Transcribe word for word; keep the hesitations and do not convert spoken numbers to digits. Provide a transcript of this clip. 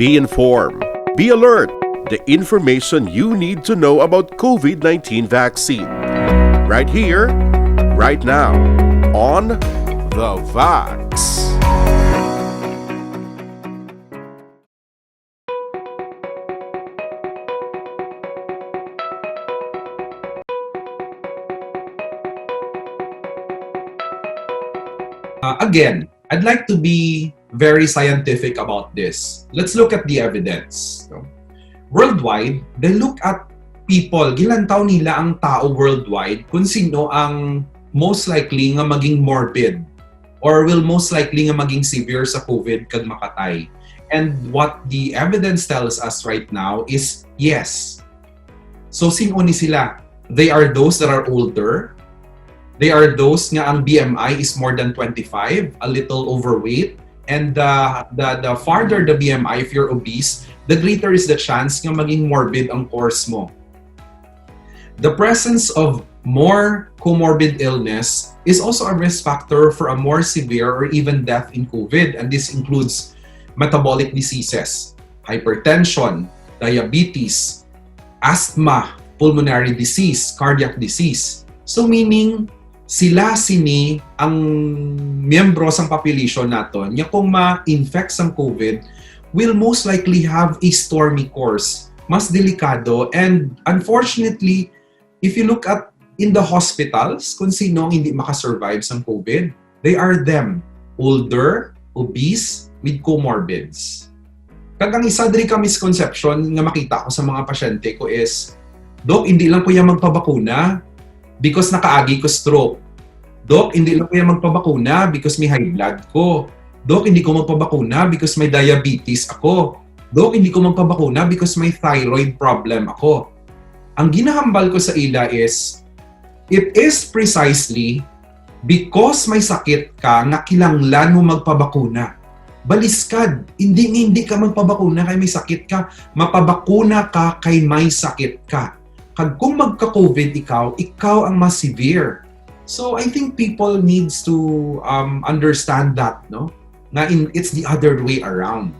Be informed. Be alert. The information you need to know about COVID nineteen vaccine. Right here, right now, on The Vax. Uh, again, I'd like to be very scientific about this. Let's look at the evidence. No? Worldwide, they look at people, gilantaw nila ang tao worldwide kung sino ang most likely nga maging morbid or will most likely nga maging severe sa COVID kag makatay. And what the evidence tells us right now is yes. So, sino ni sila? They are those that are older. They are those nga ang B M I is more than twenty-five, a little overweight. And the, the, the farther the B M I, if you're obese, the greater is the chance nga maging morbid ang course mo. The presence of more comorbid illness is also a risk factor for a more severe or even death in COVID. And this includes metabolic diseases, hypertension, diabetes, asthma, pulmonary disease, cardiac disease. So meaning, sila sini ang miyembro sang population naton nga kung ma-infect sang COVID, will most likely have a stormy course. Mas delikado. And unfortunately, if you look at in the hospitals, kung sino ang hindi makasurvive sang COVID, they are them, older, obese, with comorbids. Kag ang isa diri ka misconception nga makita ko sa mga pasyente ko is, Dok, hindi lang ko ya magpabakuna because nakaagi ko stroke. Dok, hindi lang ko ya magpabakuna because may high blood ko. Dok, hindi ko magpabakuna because may diabetes ako. Dok, hindi ko magpabakuna because may thyroid problem ako. Ang ginahambal ko sa ila is, it is precisely because may sakit ka nga kinahanglan mo magpabakuna. Baliskad, hindi nga hindi ka magpabakuna kay may sakit ka, mapabakuna ka kay may sakit ka. Kag kung magka-COVID ikaw, ikaw ang mas severe. So I think people needs to um, understand that, no? Nga in, it's the other way around.